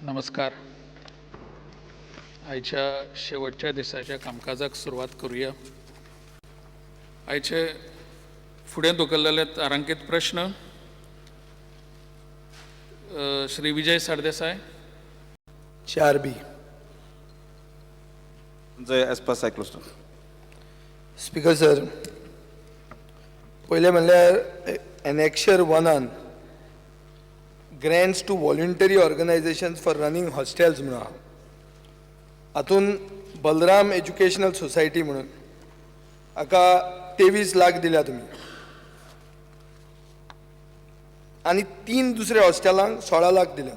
नमस्कार. आयच्या शेवटच्या दिसाच्या कामकाजाक सुरवात करुया. आयचे फुडें धुकल्लेले तारांकीत प्रश्न, Shri Vijay Sardesai. 4B. As per cyclostyle. Speaker sir, पयलें म्हणल्यार annexure वनान grants to voluntary organisations for running hostels म्हणून आहा. हातून बलराम एज्युकेशनल सोसायटी म्हणून हाका 23 लाख दिल्या तुमी आनी तीन दुसऱ्या हॉस्टेलांक 16 लाख दिल्या.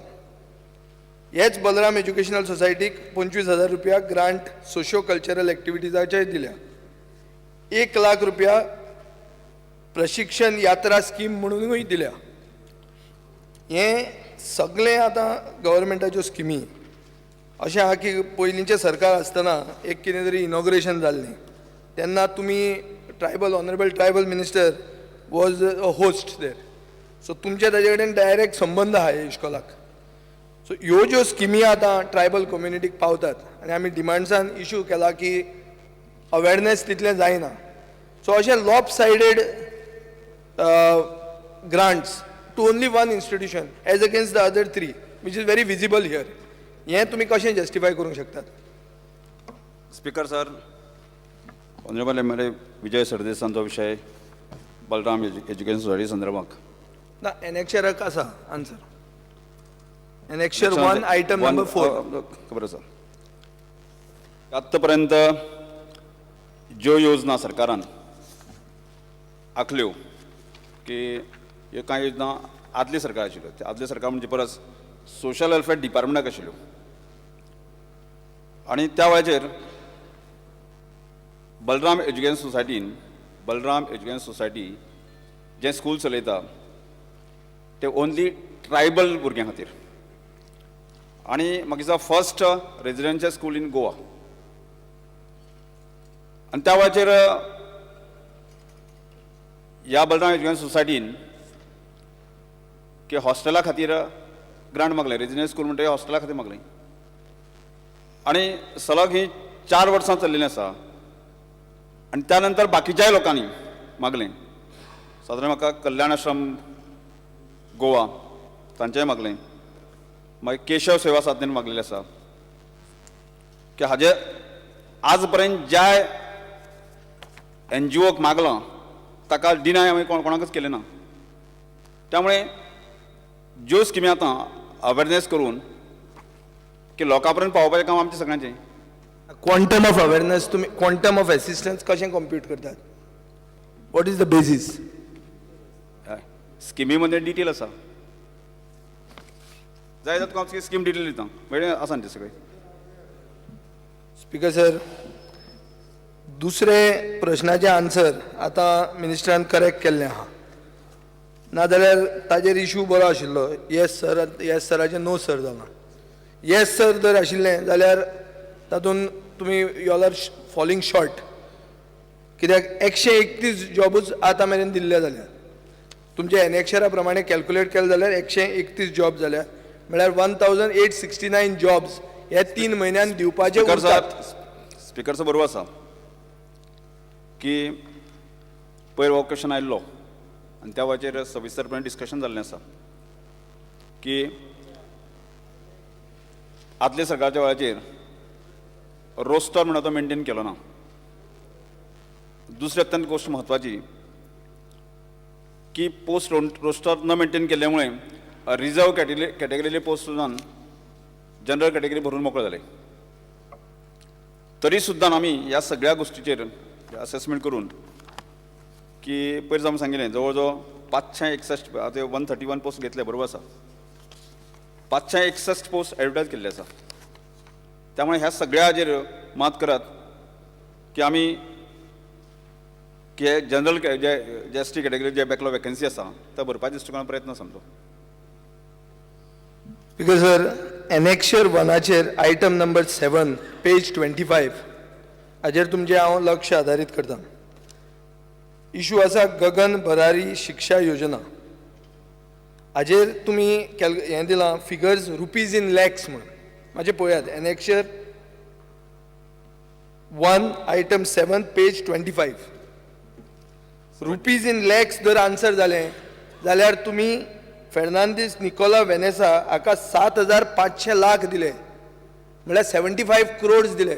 हेच बलराम एज्युकेशनल सोसायटीक 25,000 रुपया ग्रांट सोशो कल्चरल एक्टिविटीजाचेय दिल्या. 1 लाख रुपया प्रशिक्षण यात्रा स्कीम म्हणूनूय दिल्या. हें सगळें आतां गव्हर्मेंटाच्यो स्किमी अशें आहा की पयलींचें सरकार आसतना एक कितें तरी इनॉग्रेशन जाल्लें, तेन्ना तुमी tribal, honourable tribal minister was a host there, so तुमचे ताजे कडेन डायरेक्ट संबंद आहा ह्या इश्कोलाक. सो ह्यो ज्यो स्किमी आतां ट्रायबल कम्युनिटीक पावतात आनी आमी डिमांड्सान इशू केला की अवेरनेस तितलें जायना, सो अशें lopsided grants to only one institution as against the other three, which is very visible here, हें तुमी कशें जस्टिफाय करूंक शकतात? Speaker sir, honourable MLA Vijay सरदेसांचो विशय बलराम एज्युकेशन सोसायटी संदर्भात. ना, एनेक्शराक आसा answer, annexure 1, item number 4. खबर आसा. आत्तां पर्यंत ज्यो योजना सरकारान आखल्यो की ह्यो कांय योजना आदली सरकार आशिल्ल्यो, त्या आदले सरकार म्हणजे परस सोशल वेलफेअर डिपार्टमेंटाक आशिल्ल्यो आनी त्या वेळाचेर बलराम एज्युकेशन सोसायटीन, बलराम एज्युकेशन सोसायटी जें स्कूल चलयता ते ओनली ट्रायबल भुरग्यां खातीर आनी म्हाका दिसता first residential school in Goa. आनी त्या वेळाचेर ह्या बलराम एज्युकेशन सोसायटीन की हॉस्टेला खातीर ग्रांट मागलें. रेजिडेन्शियल स्कूल म्हणटगीर हॉस्टेला खातीर मागलें आनी सलग ही 4 वर्सां चल्लेलीं आसा. आनी त्या नंतर बाकीच्याय लोकांनी मागलें. सादारण म्हाका कल्याण आश्रम गोवा तांचेंय मागलें, मागीर केशव सेवा साधनेन मागलेलें आसा की हाजे आज पर्यंत ज्या एनजीओक मागलां ताका डिनाय हांवें कोणाकच केलें ना. त्यामुळे ज्यो स्किमी आतां अवेरनेस करून की लोकां पर्यंत पावोवपाचें काम आमचें सगळ्यांचें. क्वॉन्टम ऑफ अवेरनेस, तुमी क्वॉन्टम ऑफ एसिस्टन्स कशें कॉम्प्यूट करतात? What is the basis? हय, स्किमी मध्ये डिटेल आसा. जाय जाल्यार तुका हांव स्कीम डिटेल दिता, वेळ आसा न्ही ते सगळे. स्पीकर सर, दुसरे प्रश्नाचे आन्सर आतां मिनिस्टरान करेक्ट केल्लें आहा, नाजाल्यार ताजेर इशू बरो आशिल्लो. येस सर, येस सराचें नो सर जालां. येस सर जर आशिल्लें जाल्यार तातूंत तुमी you are falling short, कित्याक 131 जॉबूच आतां मेरेन दिल्ले जाल्यात. तुमच्या एनेक्शरा प्रमाणे कॅल्कुलेट केलें जाल्यार 131 जॉब जाल्या, म्हळ्यार 1869 jobs हे 3 म्हयन्यान दिवपाचे स्पीकर उरतात. साहेब, स्पीकर साहेब, बरोबर आसा की पयर हो क्वेश्चन आयिल्लो आनी त्या वेळाचेर सविस्तरपणे डिस्कशन जाल्लें आसा की आदल्या सरकारच्या वेळाचेर रोस्टर म्हणून तो मेंटेन केलो ना. दुसरी अत्यंत गोश्ट म्हत्वाची की पोस्ट रोस्टर न मेंटेन केल्ल्या मुळे रिजर्व कॅटेगरीले पोस्ट सुद्दां जनरल कॅटेगरी भरून मोकळे जाले. तरी सुद्दां आमी ह्या सगळ्या गोश्टीचेर असेसमेंट करून की पयर आमी सांगिल्लें जवळ जवळ 561, आतां 131 पोस्ट घेतले, बरोबर आसा, 561 पोस्ट एडवर्टायज केल्ले आसा. त्यामुळे ह्या सगळ्या हाजेर मात करात की आमी की हे जनरल जे जे एस टी कॅटेगरी जे बॅकलॉग वेकन्सी आसा ते भरपाच्या दृश्टिकोनान प्रयत्न समजो. Because sir, annexure वनाचेर item number 7, page 25 हाजेर तुमचें हांव लक्ष आदारीत करता. इशू आसा गगन बरारी शिक्षा योजना. हाजेर तुमी कॅल हें दिलां, फिगर्स रुपीज इन लॅक्स म्हणून. मातशें पळयात, annexure 1, item 7, page 25. Rupees in lakhs जर आन्सर जालें जाल्यार तुमी फेर्नांदीस निकोला वेनेसा हाका 7,500 लाख दिले, म्हळ्यार 75 क्रोड्स दिले.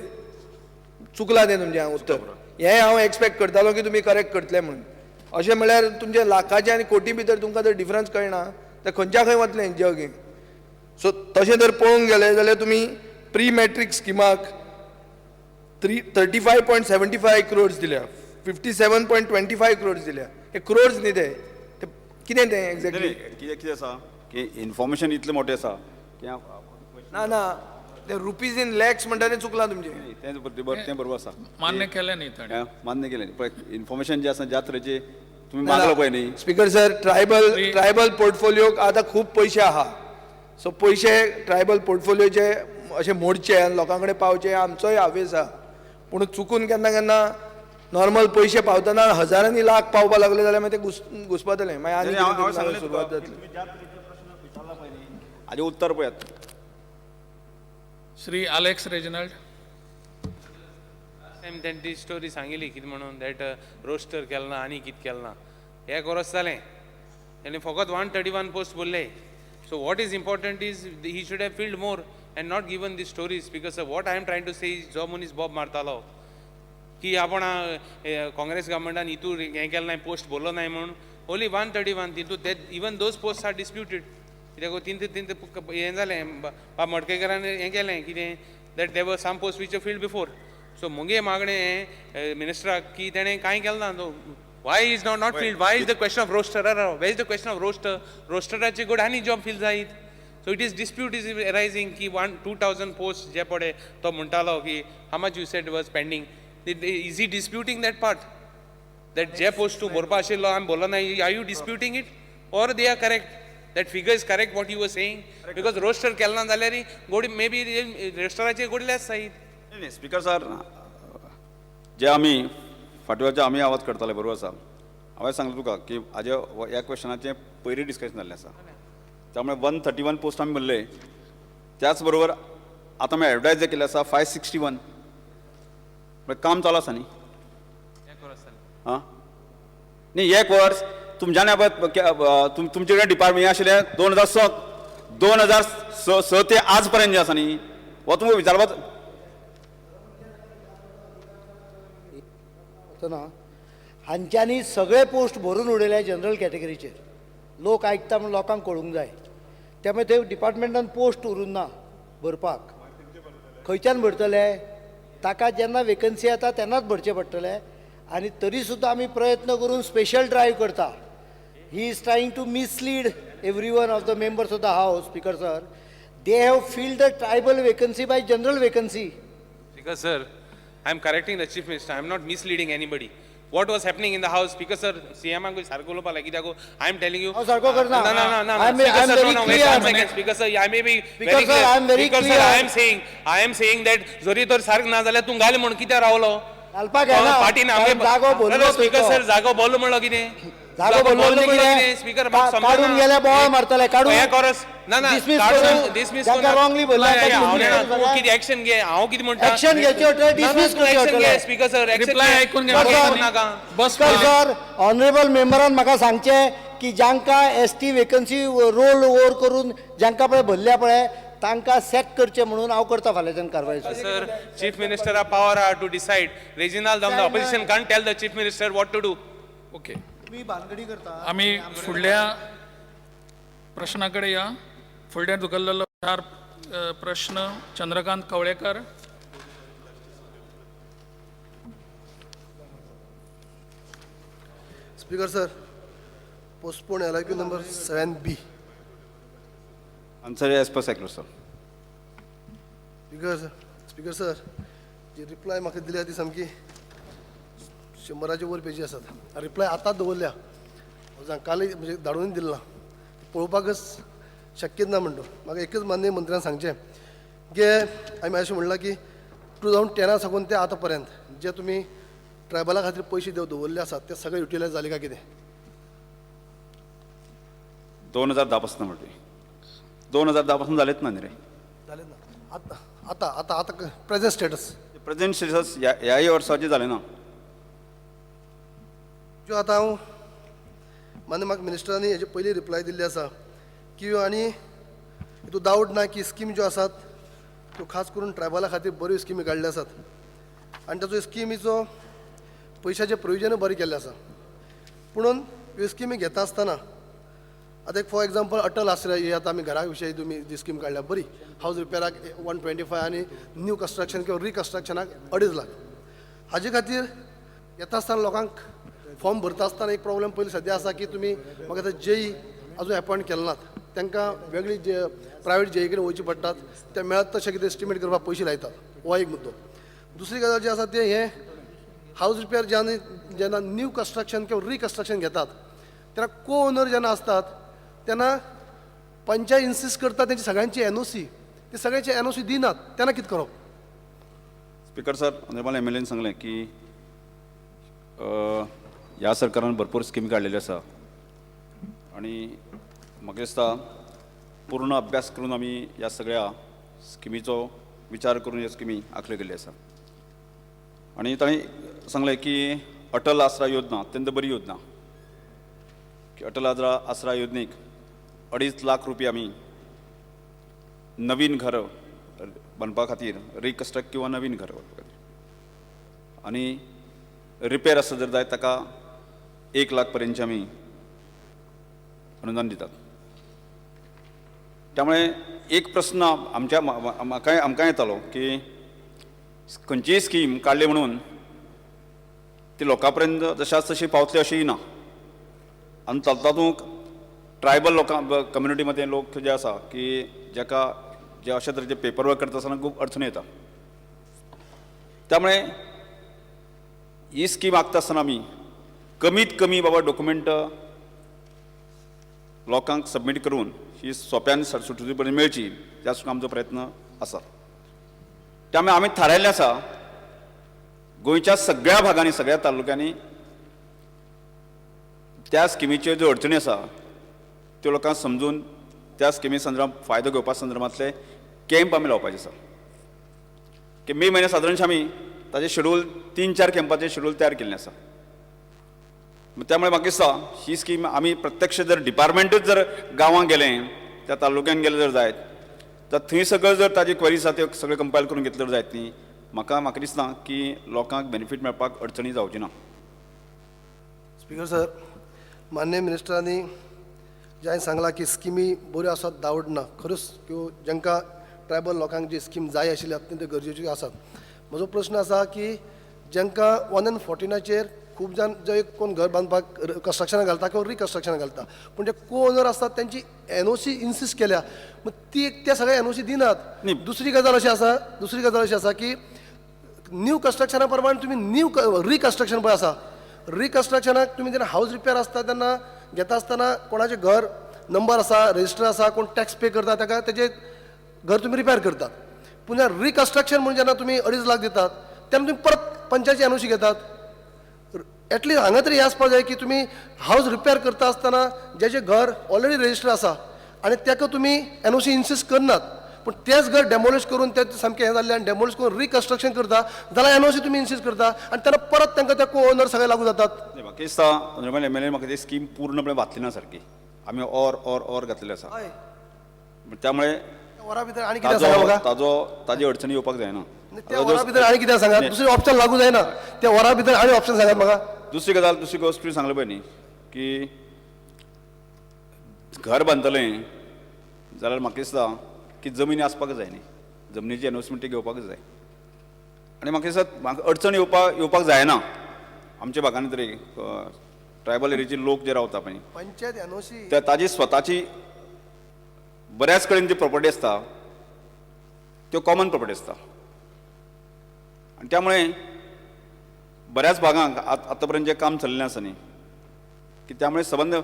चुकलां तें तुमचें उत्तर. हें हांव एक्सपेक्ट करतालो की तुमी करेक्ट करतले म्हणून. अशें म्हळ्यार तुमचे लाखाचे आनी कोटी भितर तुमकां जर डिफरन्स कळना तर खंयच्या खंय वतलें जग हें. सो तशें जर पळोवंक गेले जाल्यार तुमी प्री मॅट्रीक स्किमाक 335.75 crores दिल्या, 57.25 crores दिल्या. हे क्रोड्स न्ही ते, ते कितें तें एक्झॅक्टली? कितें कितें आसा की इन्फॉर्मेशन इतलें मोटें आसा की ना ना, ते रुपीज इन लॅक्स म्हणटा तें चुकलां तुमचें. तें बरोबर, तें बरोबर आसा. मान्य केलें न्ही ताणें. हें मान्य केलें पळय. इन्फॉर्मेशन जें आसा, ज्या तरेची तुमी मागलो पळय न्ही. स्पीकर सर, ट्रायबल पोर्टफोलियोक आतां खूब पयशे आहा. सो पयशे ट्रायबल पोर्टफोलियोचे अशे मोडचे आनी लोकां कडेन पावचे आमचोय हावेस आहा. पूण चुकून केन्ना केन्ना नॉर्मल पयशे पावतना हजारांनी लाख पावपा लागले जाल्यार मागीर ते घुसपतले मागीर आनी हांव कितें तरी सांगलें सुरवात तुका की जातली. तुमी ज्या तरेचे प्रश्न विचारला पळय न्ही, हाजें उत्तर पळयात. Shri Alex Reginald. टायम तेणी ती स्टोरी सांगिली कितें म्हणून, that roster केलें ना आनी कितें केलें ना. एक वर्स जालें, तेणी फकत 131 पोस्ट भरले. So what is important is he should have filled more and not given the stories, because what I am trying to say is जो मनीस बोब मारतालो की आपण काँग्रेस गव्हर्मेंटान हितूर हें केलें ना, पोस्ट भरलो नाय म्हूण, ओनली 131, तितू ते even those post are disputed. कित्याक तिंत तिंत हें जालें, बाब मडकयकारान हें केलें कितें, that there were some post which filled before. So मुगे मागणें हें मिनिस्टराक की तेणें कांय केलें ना. Why is not filled? Why is the question of roster? Why is the question of roster? रोस्टराचे गोड आनी जॉब फील जायत. So it is dispute is arising की 1-2 thousand post जे पडे तो म्हणटालो की how much you said was pending, is he disputing that part, that J post तूं भरपा आशिल्लो आमी भरलो ना? Are you disputing it or they are correct, that figure is correct, what you were saying? Because roster केलें ना जाल्यार गोडी मे बी रोस्टराचे गोडी लेस जायत. नाही, स्पीकर सर, जे आमी फाटल्या आमी आवाज करताले, बरोबर आसा. हांवें सांगलें तुका की हाजे ह्या क्वेश्चनाचें पयलीं डिस्कशन जाल्लें आसा. त्यामुळे 131 पोस्ट आमी भरले. त्याच बरोबर आतां आमी एडवर्टायज जे केल्लें आसा 561, म्हळ्यार काम चालू आसा न्ही. आं, न्ही, एक वर्स तुमच्यानी पळय, तुमचे कडेन डिपार्टमेंट हें आशिल्लें 2006, 2006 स ते आज पर्यंत जें आसा न्ही, हो तुमकां विचारपाक ना, हांच्यांनी सगळे पोस्ट भरून उडयले जनरल कॅटेगरीचेर. लोक आयकता म्हूण लोकांक कळूंक जाय. त्यामुळे ते डिपार्टमेंटान पोस्ट उरूंक ना भरपाक. खंयच्यान भरतले? ताका जेन्ना वेकन्सी येता तेन्नाच भरचे पडटले. आनी तरी सुद्दां आमी प्रयत्न करून स्पेशल ड्रायव करता. He is trying to mislead every one of the members of the house. Speaker sir, they have filled the tribal vacancy by general vacancy. Speaker sir, I am correcting the Chief Minister. I am not misleading anybody. What was happening in the house, Speaker sir, CM आंकूय सारको उलोवपा लाय कित्याक I am telling you. हांव सारको करना. ना ना ना. I am Speaker sir, very no, no, wait clear. one second. Speaker sir, I may be Speaker very sir, clear. I am very Speaker sir, clear. I am saying that जरी तर सारक ना जाल्यार तूं घाल म्हूण कित्याक रावलो? घालपाक येना. पाटीन कारण जागो भरलो स्पीकर थंय तो. सर, जागो भरलो म्हणलो कितें? जागो भरलो म्हणजे कितें? स्पीकर, काडून गेल्यार बोवाळ मारतले, काडून हें कोरस ना ना. Dismiss काडून करून, डिसमिस. जांकां wrongly भरला तांकां हांव dismiss जाणा, करून तूं जाल्यार- कितें एक्शन घे, हांव कितें म्हणटा. Action घेवचे पडटले, dismiss करचे पडटले. स्पीकर सर, रिप्लाय आयकून घे. नाका. बस. स्पीकर सर, ऑनरेबल मेंबरान म्हाका सांगचें की जांकां ST vacancy roll over करून जांकां पळय भरल्या पळय, तांकां सॅक करचें म्हणून हांव करता फाल्यांच्यान कारवाय. Sir, Chief Minister have power to decide. Reginald, the opposition can't tell the Chief Minister what to do. Okay. तुमी भानगडी करता. आमी फुडल्या प्रश्ना कडेन या. फुडल्या धुकल्लेलो चार प्रश्न Chandrakant Kavlekar. Speaker sir, postpone LIQ number 7B. Answer as per circular, sir. Speaker sir, ji reply म्हाका दिल्या ती सामकी 100च्या वयर पेजी आसात. रिप्लाय आतांच दवरल्या जाण कालय म्हणजे धाडून दिला ना, पळोवपाकच शक्यच ना. म्हणटा म्हाका एकच माननीय मंत्र्यान सांगचें की आमी अशें म्हणलां की 2010 साकून ते आतां पर्यंत जे तुमी ट्रायबला खातीर पयशे दवरले आसात ते सगळे युटिलायज जाले काय कितें? 2010 पासून म्हणटी 2010 पासून जालेच ना न्ही रे. जालें ना आतां आतां आतां आतां प्रेझेंट स्टेटस. प्रेझेंट स्टेटस ह्याय वर्साचें जालें ना. ज्यो आतां हांव मान्य म्हाका मिनिस्टरांनी हेजे पयलीं रिप्लाय दिल्ली आसा की आनी हितून डावट ना की स्कीम ज्यो आसात त्यो खास करून ट्रायबला खातीर बऱ्यो स्किमी काडल्यो आसात आनी ताचो स्किमीचो पयशाचें प्रोविजनूय बरें केल्लें आसा. पुणून ह्यो स्किमी घेता आसतना आतां एक फॉर एग्जाम्पल अटल आश्रय ही आतां आमी घरा विशयी तुमी जी स्कीम काडल्या बरी, हावज रिपेराक 125 आनी न्यू कन्स्ट्रक्शन किंवा रिकन्स्ट्रक्शनाक 2.5 लाख. हाजे खातीर येता आसतना लोकांक फॉर्म भरता आसतना एक प्रॉब्लम पयलीं सद्या आसा की तुमी म्हाका आतां जेई अजून एपॉयंट केले नात, तांकां वेगळी जे प्रायवेट जेई कडेन वयचे पडटात, ते मेळत तशें कितें एस्टिमेट करपाक पयशे लायतात, हो एक मुद्दो. दुसरी गजाल जी आसा ते हें हावज रिपेर जेन्ना जेन्ना न्यू कन्स्ट्रक्शन किंवा रिकन्स्ट्रक्शन घेतात तेन्ना को ओनर जेन्ना आसतात तेन्ना पंचायत इन्सिस्ट करता तेंची सगळ्यांची एनओसी, ती सगळ्यांची एनओसी दिनात तेन्ना कितें करप? स्पिकर सर, ऑनरेबल एमएलएन सांगलें की ह्या सरकारान भरपूर स्किमी काडलेल्यो आसा आनी म्हाका दिसता पूर्ण अभ्यास करून आमी ह्या सगळ्या स्किमीचो विचार करून ह्यो स्किमी आंखल्यो गेल्ल्यो आसा. आनी तांणी सांगलें की अटल आसरा योजना अत्यंत बरी योजना, की अटल आसरा योजनेक 2.5 लाख रुपया आमी नवीन घर बांदपा खातीर, रिकन्स्ट्रक्ट किंवा नवीन घर बांदपा खातीर, आनी रिपेर आसा जर जाय ताका 1 लाख पर्यंतचे आमी अनुदान दितात. त्यामुळे एक प्रस्न आमच्या म्हाकाय आमकां येतालो की खंयचीय स्कीम काडली म्हणून ती लोकां पर्यंत जशाच तशी पावतली अशीय ना. आनी तातूंत ट्रायबल लोकां कम्युनिटी मदें लोक जे आसा की जाका जे अशे तरेचे पेपर वर्क करता आसतना खूब अडचणी येता. त्यामुळे ही स्कीम आंखता आसतना आमी कमीत कमी बाबा डॉक्युमेंट लोकांक सबमीट करून ही सोंप्यान सुटसुटीपणे मेळची त्या सुद्दां आमचो प्रयत्न आसा. त्यामुळे आमी थारायल्लें आसा गोंयच्या सगळ्या भागांनी, सगळ्या तालुक्यांनी त्या स्किमीच्यो ज्यो अडचणी आसा त्यो लोकांक समजून त्या स्किमी संदर्भात फायदो घेवपा संदर्भांतले कॅम्प आमी लावपाचे आसा. की मे म्हयन्या सादारणशें आमी ताजें शेड्यूल 3-4 कॅम्पाचें शेड्यूल तयार केल्लें आसा. त्यामुळे म्हाका दिसता ही स्कीम आमी प्रत्यक्ष जर डिपार्टमेंटूच जर गांवांत गेलें, त्या तालुक्यांत गेलें जर जायत तर थंय सगळें जर ताजी क्वेरीज आसा त्यो सगळ्यो कंपायल करून घेतल्यो जर जायत न्ही, म्हाका म्हाका दिसना की लोकांक बेनिफीट मेळपाक अडचणी जावची ना. स्पिकर सर, मान्य मिनिस्टरांनी जे हांवें सांगलां की स्किमी बऱ्यो आसात डावट ना, खऱ्योच त्यो जांकां ट्रायबल लोकांक जी स्कीम जाय आशिल्ली अत्यंत गरजेच्यो आसात. म्हजो प्रस्न आसा की जांकां 1 and 14 खूब जाण जे कोण घर बांदपाक कन्स्ट्रक्शनाक घालता किंवा रिकन्स्ट्रक्शनाक घालता, पूण जे को ओनर आसतात तेंची एनओसी इन्सिस्ट केल्या, मग ती त्या सगळ्या एनओसी दिनात. दुसरी गजाल अशी आसा, दुसरी गजाल अशी आसा की न्यू कन्स्ट्रक्शना प्रमाण तुमी न्यू रिकन्स्ट्रक्शन पळय आसा, रिकन्स्ट्रक्शनाक तुमी जेन्ना हावज रिपेर आसता तेन्ना घेता आसतना कोणाचें घर नंबर आसा, रजिस्टर आसा, कोण टॅक्स पे करता ताका तेजें घर तुमी रिपेर करतात. पूण जेन्ना रिकन्स्ट्रक्शन म्हणून जेन्ना तुमी 2.5 लाख दितात तेन्ना तुमी परत पंचायती एनओसी घेतात. एटलिस्ट हांगा तरी हें आसपाक जाय की तुमी हावज रिपेर करता आसतना जेचें घर ऑलरेडी रजिस्टर आसा आनी ताका तुमी एनओसी इन्सिस्ट करनात, पूण तेंच घर डेमोलिश करून तें सामकें हें जाल्लें आनी डेमोलिश करून रिकन्स्ट्रक्शन करता जाल्यार एनओसी तुमी इन्सिस्ट करता आनी तेन्ना परत तांकां ते को ओनर सगळे लागू जातात. म्हाका दिसता ऑनरेबल एमएलए म्हाका ती स्कीम पूर्णपणे वाचली ना सारकी, आमी ऑर ऑर ऑर घातलेलें आसा. त्यामुळे वरा भितर आनी कितें सांगा म्हाका, ताजो ताजी अडचणी येवपाक जायना. त्या वरा भितर आनी कितें सांगा, दुसरें ऑप्शन लागू जायना, त्या वरा भितर आनी ऑप्शन सांगात म्हाका. दुसरी गजाल, दुसरी गोश्ट तुवें सांगलें पळय न्ही की घर बांदतलें जाल्यार म्हाका दिसता की जमीन आसपाक जाय न्ही, जमनीची एनओसमेंट घेवपाक जाय. आनी म्हाका दिसता म्हाका अडचण येवपाक जायना आमच्या भागांनी तरी ट्रायबल एरियाचे लोक जे रावता पळय पंचायत एनओसी त्या ताजी स्वताची बऱ्याच कडेन जी प्रॉपर्टी आसता त्यो कॉमन प्रॉपर्टी आसता आनी त्यामुळे बऱ्याच भागांक आतां पर्यंत जें काम चल्लें आसा न्ही की त्यामुळे संबंद